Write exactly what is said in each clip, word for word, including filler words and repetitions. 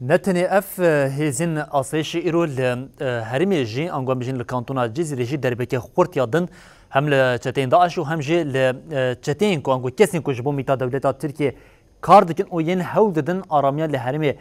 Ne tenê ev, e, hêzên asayişê îro li, e, herêmê jî, ango em bijîn li kantona Cizîrê jî derbeke xurt ya din hem li çeteyên DAIŞ û hem jî li, e, çeteyên ku ango kesên ku ji bo mîta dewleta Tirkiyê kar dikin û yên hewl didin aramiya li herêmê,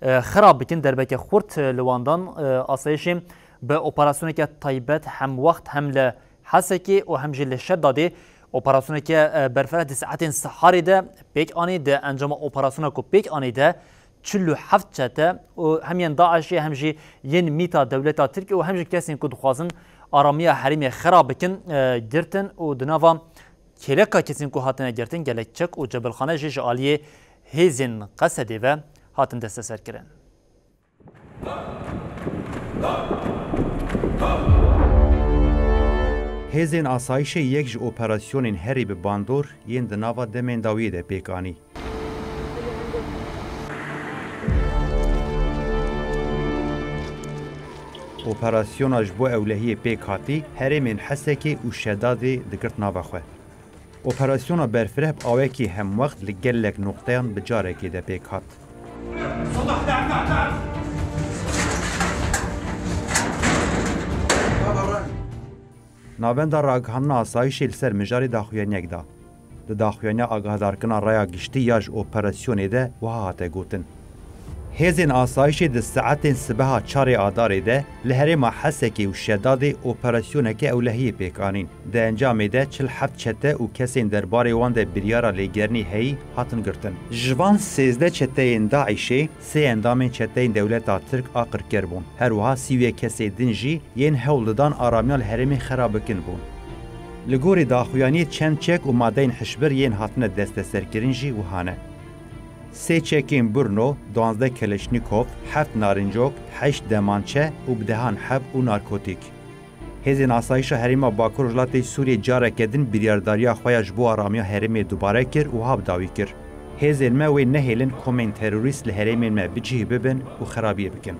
e, xirab bikin, derbeke xurt, e, li wan dan, e, asayişê bi operasyoneke taybet hem wext hem li Hesekê û hem jî li Şedadê operasyoneke, e, berfireh di saetên siharê de pêk anî. Di encama operasyona ku pêk anî de çil û heft çete û hem yên DAIŞê hem jî yên mîta dewleta Tirkiyê û hem jî kesên ku dixwazin aramiya herêmê xera bikin, e, girtin û di nava kêleka kesên ku hatine girtin gelek çek û cebilxane jî ji aliyê hêzên Qesedê ve hatin desteserkirin. Hêzên asayişê yek ji operasyonên herî bi bandor yên di nava demên dawiyê de pêk anî. Operasyona ji bo ewlehiyê pêk hatî herêmên Hesekê û Şedadê digirt nava xwe. Operasyona berfireh bi awekî hemwext li gelek noqteyan bi carekê de pêk hat. Navenda ragihandina asayişê li ser mijarê daxuyaniyek da. Di daxuyaniya agahdarkirina raya giştî ya ji operasyonê de wiha hate gotin: Hêzên asayişê di saetên sibeha çarê Adarê de li herêma Hesekê û Şedadê operasyoneke ewlehiyê pêk anîn. Di encamê de çil heft çete û kesên derbarê wan de biryara lêgerînê heyî hatin girtin. Ji van sêzdeh çeteyên DAIŞê sê endamên çeteyên dewleta Tirk a qirker bûn. Her wiha sî û yek kesê din jî yên hewl didan aramiya li herêmê xera bikin bûn. Li gorî daxuyaniyê çend çek û madeyên hişbir yên hatine desteserkirin jî wiha ne. Sê çekên Burno, duwazdeh Keleşnîkov, heft narincok, heşt demançe û bi dehan heb û narkotîk. Hêzên asayişa Herêma Bakur Rojhilatê Sûriyê careke din biryardariya xwe ya ji bo aramiya herêmê dubare kir û wiha bi dawî kir: Hêzên me wê nehêlin komên terorîst li herêmên me bi cih bibin û xerabiyê bikin.